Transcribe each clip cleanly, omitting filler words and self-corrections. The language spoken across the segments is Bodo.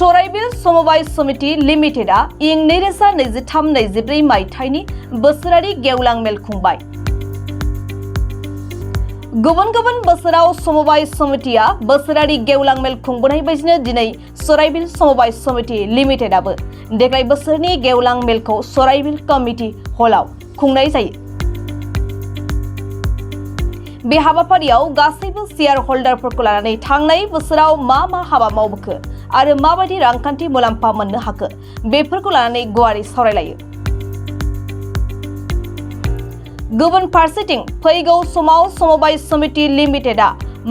सराइबिल समबाय समिति लिमिटेडआ इं 2023-24 मायथाइनि बोसोरारि गेवलां मेल खुंबाय। गुबुन गुबुन बोसोराव समबाय समितिया बोसोरारि गेवलां मेल खुंबोनाय बायदिनो दिनै सराइबिल समबाय समिति लिमिटेडआबो देग्लाय बोसोरनि गेवलां मेलखौ सराइबिल कमिटि हलाव खुंनाय जायो। बे हाबाफारियाव गासैबो शेयार हल्डारफोरखौ लानानै थांनाय बोसोराव मा हाबा मावबोखो आरो माबायदि रांखान्थि मुलाम्फा मोननो हाखो बेफोरखौ लानानै गुवारै सावरायलायो। गुबुन फारसेथिं फैगौ समाव समबाय समिति लिमिटेडआ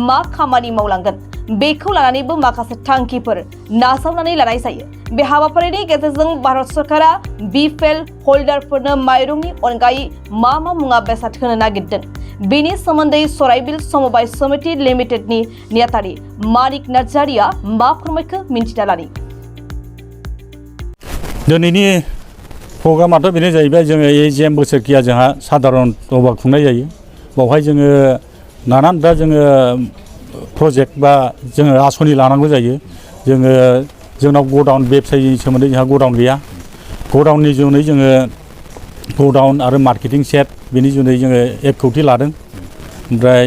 मा खामानि मावलांगोन बेखौ लानानैबो माखासे थांखिफोर नाजावनानै लानाय जायो। बे हाबाफारिनि गेजेरजों भारत सरकारा बिपिएल हल्डारफोरनो माइरंनि अनगायै मा मुवा बेसाद होनो नागिरदों बेनि सोमोन्दै सराइबिल समबाय समिति लिमिटेडनि नेतारि मानिक नार्जारिया मा फोरमायखो मिन्थिना लानि। दिनैनि प्रग्रामाथ' बेनो जाहैबाय जोङो एजिएम बोसोरखिया जोंहा साधारन सभा खुंनाय जायो। बावहाय जोङो नानानथा जोङो प्रजेक्ट बा जोङो आसनि लानांगौ जायो। जोंनाव गडाउन बेबसायनि सोमोन्दै जोंहा गडाउन गैया। गडाउननि जुनै जोङो गडाउन आरो मार्केटिं सेट बेनि जुनै जोङो 1 कौटि लादों। ओमफ्राय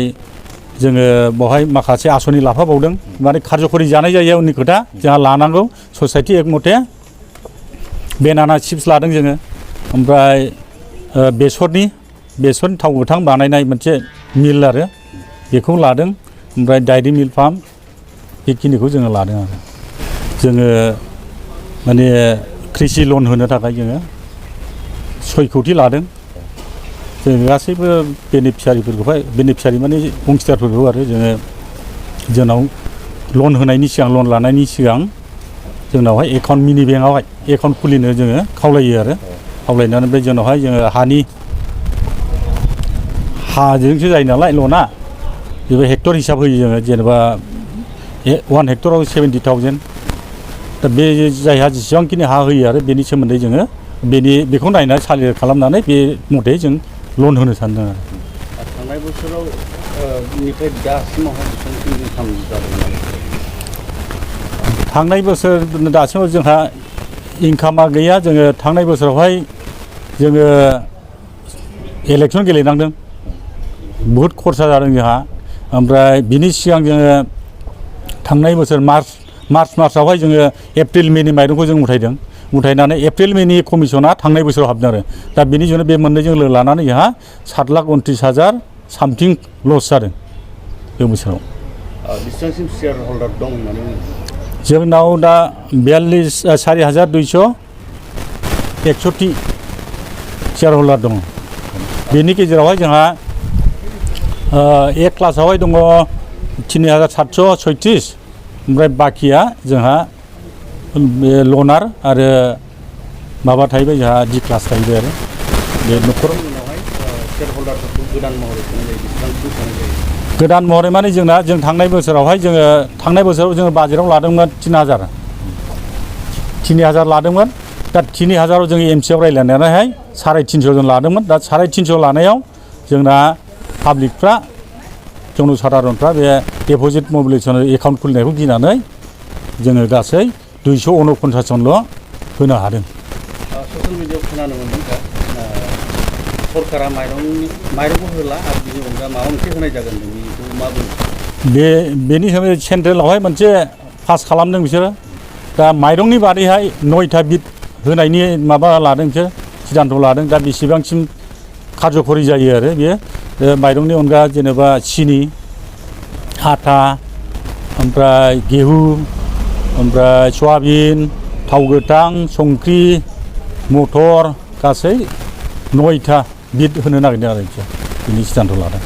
जोङो बावहाय माखासे आसनि लाफाबावदों। माने कार्यकरि जानाय जायो उननि खोथा जोंहा लानांगौ। ससाइटि एक मथे बेनाना चिप्स लादों जोङो। ओमफ्राय बेसरनि थाव गोथां बानायनाय मोनसे मिल आरो बेखौ लादों। ओमफ्राय डायरी मिल फार्म बेखिनिखौ जोङो लादों आरो जोङो माने कृषि लन होनो थाखाय जोङो 6 कौटि लादों। जोङो गासैबो बेनिफिसारि माने अंशदारफोरखौ आरो जोंनाव लन होनायनि सिगां लन लानायनि सिगां जोंनावहाय एकाउन्ट मिनि बेंकआवहाय एकाउन्ट खुलिनो जोङो खावलायो आरो खावलायनानै ओमफ्राय जोंनावहाय जोङो हाजोंसो जायो नालाय लना बेबो हेक्टर हिसाब होयो जोङो। जेनेबा 1 हेक्टराव 70,000 दा बे जायहा जेसेबांखिनि हा होयो आरो बेनि सोमोन्दै जोङो बेखौ नायनानै सालिर खालामनानै बे मथे जों लन होनो सानदों आरो। थांनाय बोसोराव निफ्राय दासिमावहाय बेसेबांसिम इनकाम जादों? थांनाय बोसोर दासिमाव जोंहा इनकामा गैया। जोङो थांनाय बोसोरावहाय जोङो इलेक्सन गेलेनांदों। बहुद खरसा जादों जोंहा। ओमफ्राय बिनि सिगां जोङो थांनाय बोसोर मार्चआवहाय जोङो एप्रिल मेनि माइरंखौ जों उथायनानै एप्रिल मेनि कमिसना थांनाय बोसोराव हाबदों आरो दा बिनि जुनै बे मोननैजों लोगो लानानै जोंहा 7,29,000 सामथिं लस जादों बे बोसोराव। बेसेबांसिम शेयार हल्डार दं होननानै जोंनाव दा 4,261 शेयार हल्डार दङ। बेनि गेजेरावहाय जोंहा ए क्लासावहाय दङ 3,736 ओमफ्राय बाखिया जोंहा लनार आरो माबा थाहैबाय जोंहा D क्लास थाहैबाय आरो बे न'खराव गोदान महरै माने जों थांनाय बोसोराव जोङो बाजेटआव लादोंमोन 3,000 लादोंमोन। दा 3,000आव जोङो एमसिआव रायज्लायनानैहाय 350 जों लादोंमोन। दा 350 लानायाव जोंना पाब्लिकफ्रा जोंनि साधारनफ्रा बे डिप'जिट मबिलाइजेसन एकाउन्ट खुलिनायखौ गिनानै जोङो गासै 249 जनल' होनो हादों। ससियेल मिडियायाव खोनानो मोनदों सरकारा माइरंखौ होला आरो बिनि अनगा माबा मोनसे होनाय जागोन बेखौ मा बुङो? बेनि सोमोन्दै सेन्ट्रेलावहाय मोनसे पास खालामदों बिसोरो। दा माइरंनि बादैहाय 9था बिद होनायनि माबा लादों बिसोर सिद्धान्त लादों। दा बेसेबांसिम कार्यकरि जायो आरो बेयो माइरंनि अनगा जेनेबा सिनि आटा ओमफ्राय गेहु ओमफ्राय सयाबिन थाव गोथां संख्रि मटर गासै 9था बिद होनो नागिरदों आरो बिनि सिद्धान्त लादों।